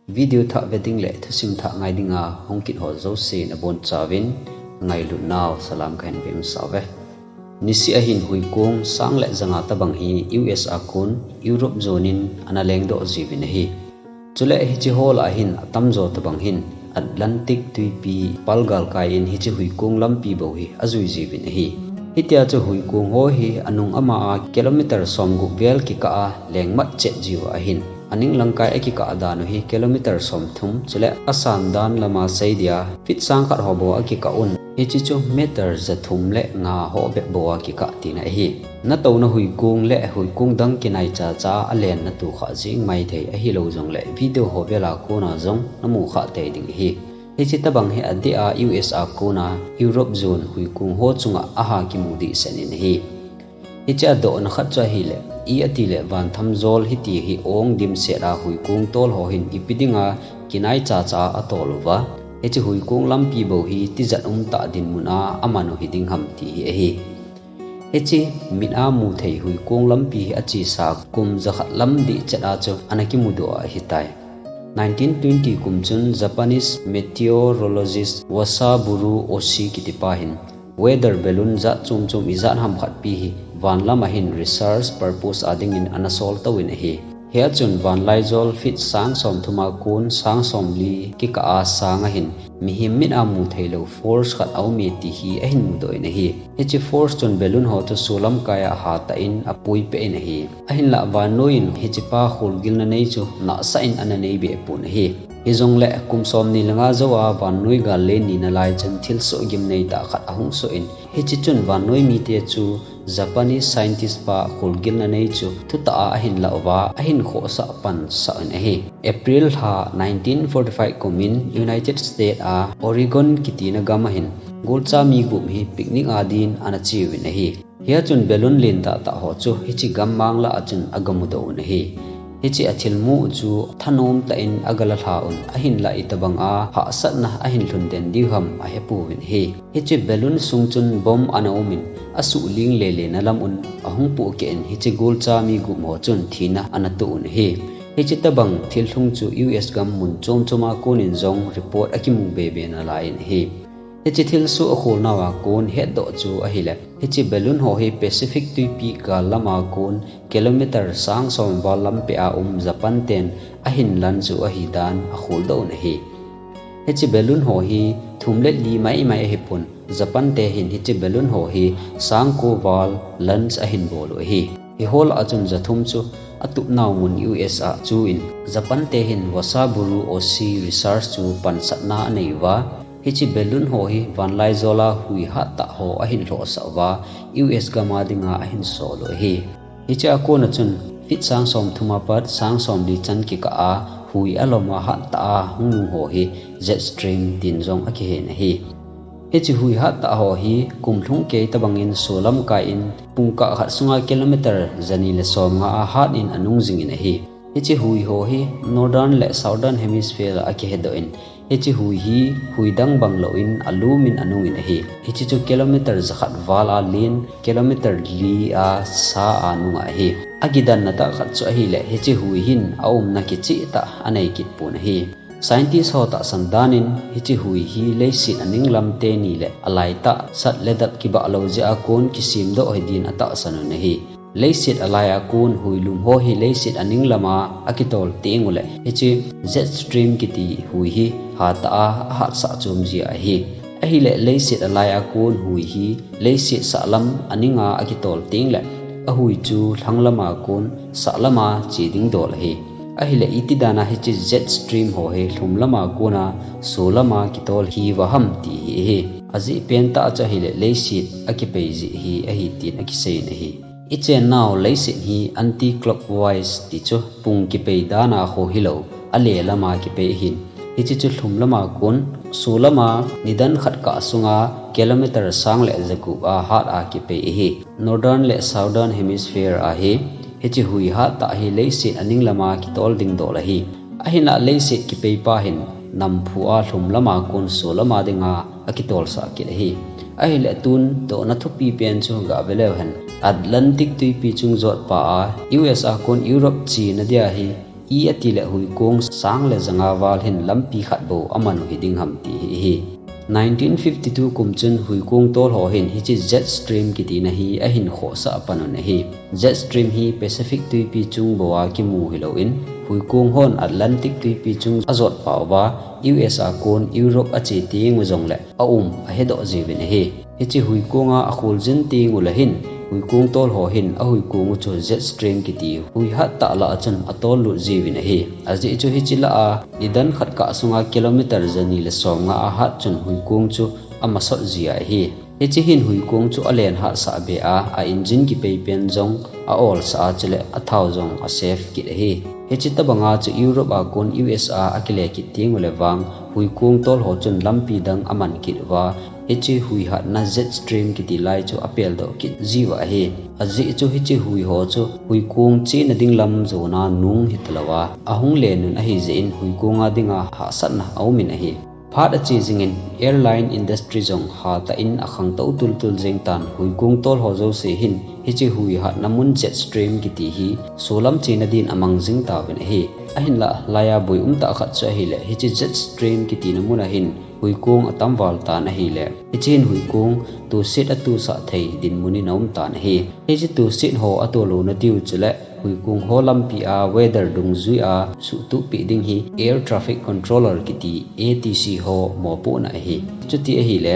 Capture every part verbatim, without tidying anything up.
Video thah ve ding le thusim thah ngai dinga hung kit ho jouse nabonchauvin ngailutnau salam kahin pem sauve. Niseh a hin huikong sang le janga tobang hi U S a kon Europe jon in ana lengdoh jiuvin ahi. Chule hiche ho lah a hin atamjo tobang hin Atlantic tuipi pal galkai in hiche huikong lampi bou hi ajui jiuvin ahi. Hitia chu huikong ho hi anung ama a kilometer somgup vel kikah a lengmat chet jiuva ahin, aning langkai akikah dan u hi kilometer somthum, chule asan dan lama seidia feet sangkhat ho bou akikah un, hiche chu meter jathum le nga ho bep bou akikah tina ahi. Natouna huikong le huikong dang kinai chacha a lenna tokhah jeng maithei ahilou jongle video ho vela kona jong namu khah tei ding ahi. Hiche tobang hi adeh a U S a kona Europe jon huikong ho chunga aha kimu dehset in ahi. Hiche a dohna khat chu ahile, i atile vanthamjol hiti hi ong dimset a huikong tol ho hin ipi dinga kinai chacha a atol uva, hiche huikong lampi bou hi tijat umtah dinmun a aman u hiding ham ti hi ahi. Hiche mit a muthei huikong lampi hi achesa kum jakhat lam dehchet a chu ana kimudoh ahitai. Nineteen twenty kum chun Japanese meteorologist Wasaburo Oshii kitipa hin weather balloon jat chom chom ijat ham khatpi hi van lama hin research purpose a dingin ana sol touvin ahi. Hia chun vanlaijol feet sang somthum a kon sang somli kikah a sang a hin mihem mit a mutheilou force khat aume ti hi ahin mudoh in ahi. Hiche force chun balloon ho chu solamkai a hatah in apuipeh in ahi. Ahinlah vannoi in hichepa kholgilna nei chu nahsah in ana neibeh pon ahi. Hijongle kum somni le nga jou a vannoi gal len nina lai chun thilsoh gimnei tah khat ahung soh in, hiche chun vannoi mite chu Japanese scientist pa kholgilna nei chu thutah a ahin lah uva, ahin khohsah pansah in ahi. April lha nineteen forty-five kum in United States a Oregon kitina gam a hin golcha mi gup hi picnic a din ana cheuvin ahi. Hia chun balloon len tahtah ho chu hiche gammang lah a chun agamudoh un ahi. Hiche athilmu u chu thanom tah in agala lha un, ahinlah itobang a hahsatna ahin lhun den diu ham ahepouvin ahi. Hiche balloon sung chun bomb ana um in, asuhling lele na lam un ahung pohkeh in hiche golcha mi gup ho chun thina ana toh un ahi. Hiche tobang thilhung chu U S gam mun chom chom a kon in jong report akimu bebe nalai in ahi. Hiche thilsoh akholnau a kon hetdoh chu ahile, hiche balloon ho hi Pacific tuipi gal lama kon kilometer sang som val lampeh a um Japan ten ahin lan chu ahidan akholdoh un ahi. Hiche balloon ho hi thum le li maimai ahipon, Japan te hin hiche balloon ho hi sang ko val launch ahin bol u ahi. Hiho lah a chun jathum chu atupnau mun U S a chuin, Japan te hin Wasaburo Oshii Research chu pansatna anei uva, hiche balloon ho hi vanlaijol a hui hattah ho ahin lhohsah uva, U S gam a dinga ahin sol u ahi. Hiche a kona chun feet sang somthum apat sang somli chan kikah a hui alom a hattah a hung nung ho hi jet stream tin jong akihen ahi. Hiche hui hattah ho hi kumlhung kei tobangin solamkai in pungkah khat sunga kilometer jani le somnga a hat in anung jingin ahi. Hiche hui ho hi Northern le Southern Hemisphere a akihedoh in, hiche hui hi hui dang bang louvin alum in anung in ahi. Hiche chu kilometer jakhat val a len, kilometer li a sa a nung ahi. Akidanna tah khat chu ahile, hiche hui hin aumna kichehtah anei kit pon ahi. Scientist ho tahsan danin, hiche hui hi leiset aninglam teni le alaitah sat le dap kibah lou jeh a kon kisemdoh hidin atahsan un ahi. Leiset alai a kon huilum ho hi leiset aninglam a akitol teng uleh, hiche jet stream kiti hui hi hatah a ahatsah chom jia ahi. Ahileh leiset alai a kon hui hi leiset sahlam aninga akitol tengleh, ahui chu lhanglam a kon sahlam a che ding dol ahi. Ahileh itidana hiche jet stream ho hi lhumlam a kona sollam a kitol hiuva ham ti hi ahi. Ajeh pentah chu ahileh leiset akipei jeh hi ahi tin akiseiyin ahi. Ichennau leiset hi anti-clockwise ti chu pung kipei dana kho hilou, alelam a kipei ahin. Hiche chu lhumlam a kon, sollam a nidan khat kah sunga kilometer sang le jagup a hat a kipei ahi. Northern le Southern Hemisphere a hi, hiche hui hattah hi leiset aninglam a kitol ding dol ahi. Ahinlah leiset kipeipa hin namphu a lhumlam a kon sollam a dinga akitolsah kit ahi. Ahileh tun dohna thupi pen chu gah veleu hen. Atlantic tuipi chung jotpa a U S a kon Europe chena dia hi i ati le huikong sang le janga val hin lampi khat bou aman u hiding ham ti hi ahi. Nineteen fifty-two kum chun huikong tol ho hin hiche jet stream kitina hi ahin khohsah pan un ahi. Jet stream hi Pacific tuipi chung bou a kimu hilou in, huikong hon Atlantic tuipi chung ajot pah uva, U S a kon Europe ache teng u jongle aum ahedoh jiuvin ahi. Hiche huikong a akholjin teng u le hin, huikong tol ho hin ahuikong u chu jet stream kiti hui hat tah lah a chun atol lut jiuvin ahi. Ajeh chu hiche lah a nidan khat kah sunga kilometer jani le somnga ahat chun huikong chu amasot ji ahi. Hiche hin huikong chu alen hatsah be a, a engine kipei pen jong aolsah a, chule athao jong asave kit ahi. Hiche tobang a chu Europe a kon U S a akile kit teng u le vang, huikong tol ho chun lampi dang aman kit uva, hiche hui hatna jet stream kiti lai chu apeldoh kit jiuva ahi. Ajeh chu hiche hui ho chu huikong chena ding lam jona nung hitalouva, ahung len un ahijeh in huikong a dinga hahsatna aumin ahi. Phat ache jingin airline industry jong hatah in akhangtou tultul jeng tan, huikong tol ho jouse hin hiche hui hatna mun jet stream kiti hi solam chena din amang jing tauvin ahi. Ahinlah, laia boi umtah khat chu ahile, hiche jet stream kitina mun a hin huikong atam val tan ahile, hiche hin huikong toset atosah thei dinmun in aum tan ahi. Hiche toset ho atoh louna diu chule huikong ho lampi a weather dungjui a suhtuhpeh ding hi air traffic controller kiti A T C ho mopohna ahi. Chuti ahile,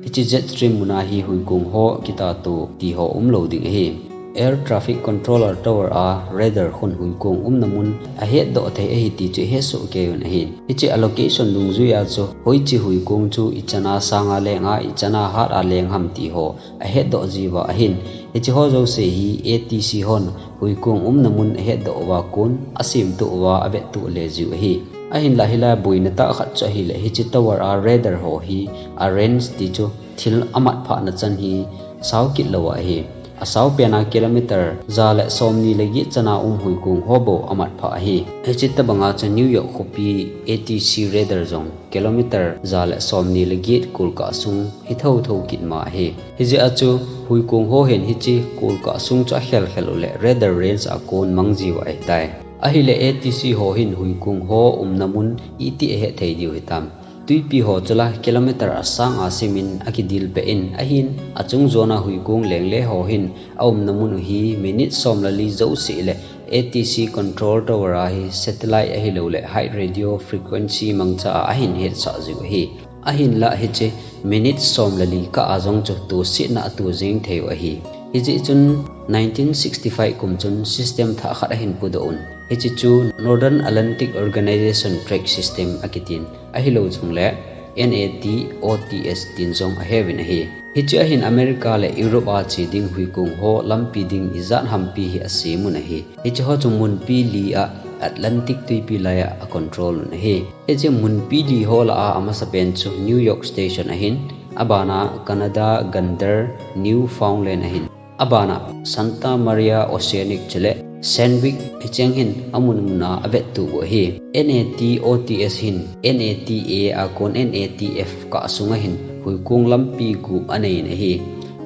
hiche jet stream muna hi huikong ho kitatoh ti ho umlou ding ahi. Air traffic controller tower a radar khun huikong umna mun ahetdoh thei ahi ti chu ihetsoh kei un ahi. Hiche a location dungjui a chu hoiche huikong chu ichan a sanga leng a, ichan a hat a leng ham ti ho ahetdoh jiuva ahin. Hiche ho jouse hi A T C hon huikong umna mun ahetdoh uva kon, asemtoh uva, avettoh le jiu ahi. Ahinlah, hilai a boina tah khat chu ahile, hiche tower a radar ho hi a range ti chu thil amat phahna chan hi sao kit lou ahi. Asao pen a kilometer ja le somni le get chan a um huikong ho bou amat phah ahi. Hiche tobang a chu New York khopi A T C radar jong kilometer ja le somni le get kolkah sung hi thotho kit ma ahi. Hijeh a chu huikong ho hin hiche kolkah sung chu akhel khel u le radar range a kon mang jiu ahitai. Ahile A T C ho hin huikong ho umna mun iti ahet thei diu hitam. Tuipi ho chu la kilometer asang a simin akidil peh in, ahin achung jon a huikong lengle ho hin aumna mun u hi minute som le li jouse le A T C control tower a hi satellite ahilou le high radio frequency mangcha a ahin hetsah jiu ahi. Ahinlah hiche minute som le li kah a jong chu tosetna ato jeng thei u ahi. Hijeh chun nineteen sixty-five kum chun system thah khat ahin pudoh un. Hiche chu Northern Atlantic Organization Track System akitin, ahilou chungle N A T O T S tin jong aheuvin ahi. Hiche a hin America le Europe a che ding huikong ho lampi ding ijat hampi hi asem un ahi. Hiche ho chu munpi li a Atlantic tuipi lai a acontrol un ahi. Hiche munpi li ho lah a amasapen chu New York Station ahin, abana Canada Gander, Newfoundland ahin, abana Santa Maria Oceanic chule Sandvik, hicheng hin amun mun a avettoh u ahi. N A T O T S hin N A T A a kon N A T F kah sunga hin huikong lampi gup anei in ahi.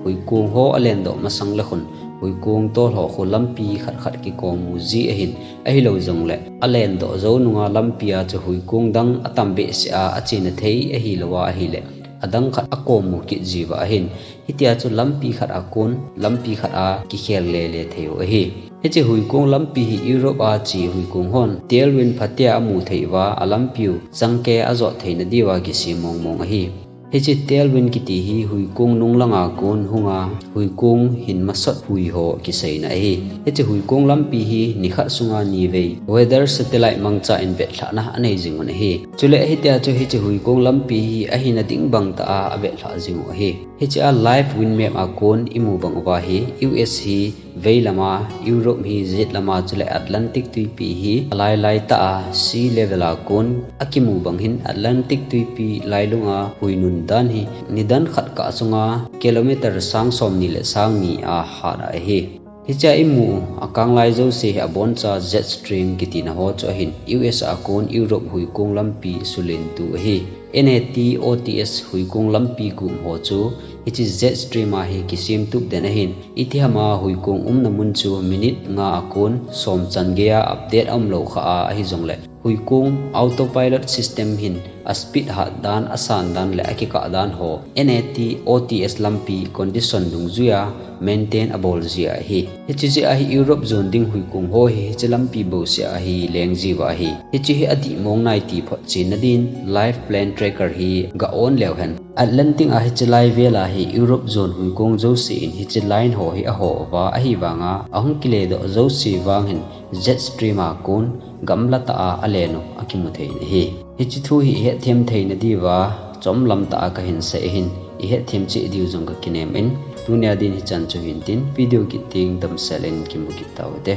Huikong ho alendoh masang le khun huikong tol ho khu lampi khat khat kikom mu ji ahin, ahilou jongle alendoh jou nunga lampi a chu huikong dang atam behseh a achena thei ahilouva ahile adang khat akom mu kit jiuva ahin. Hitia chu lampi khat a kon lampi khat a kikhel lele thei u ahi. Hiche huikong lampi hi Europe a che huikong hon tailwind phatea amu thei uva, alampiu changkei ajot theina diuva kisem mong mong ahi. Hiche tailwind kiti hi huikong nunglang a kon hunga huikong hin masot hui ho kiseina ahi. Hiche huikong lampi hi nikhat sunga nivei weather satellite mangcha in vetlhahna anei jing un ahi. Chule hitia chu hiche huikong lampi hi ahina ding bang tah a avetlhah jing u ahi. Hiche a live wind map a kon imu bang uva hi U S hi vei lama, Europe hi jet lama chule Atlantic tuipi hi alai lai tah a sea level a kon akimu bang hin Atlantic tuipi lailung a hui nun dan hi nidan khat kah sunga kilometer sang somni le sang ni a hat ahi. Hiche a imu akanglai jouse hi aboncha jet stream kitina ho chu ahin U S a kon Europe huikong lampi sulentu ahi. N A T O T S huikong lampi gup ho chu Hiche jet stream a hi kisem tup den ahin, itiham a huikong umna mun chu minute nga a kon som chan gei a update aum lou kha a ahi jongle, huikong autopilot system hin a speed hat dan, a san dan le a kikah dan ho N A T O T S lampi condition dungjuia maintain abol jia ahi. Hiche jeh a hi Europe zone ding huikong ho hi hiche lampi bouseh a hi leng jiuva ahi. Hiche hi adih mong nai ti photchen na din live plane tracker hi ga on leu hen. Atlantic a hiche lai vel a hi Europe zone huikong jouse in hiche line ho hi aho uva, ahivanga ahung kile doh jouse vang hin jet stream a kon gamla tah a alen u akimu thei in ahi. Hiche thu hi ihet them theina diuva chomlam tah a kahin sei ahin, ihet them cheh diu jong kakinem in, tunia din hichan chu hintin, video kit teng damsel in kimu kit tau hite.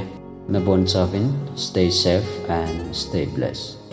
Nabonchauvin, stay safe and stay blessed.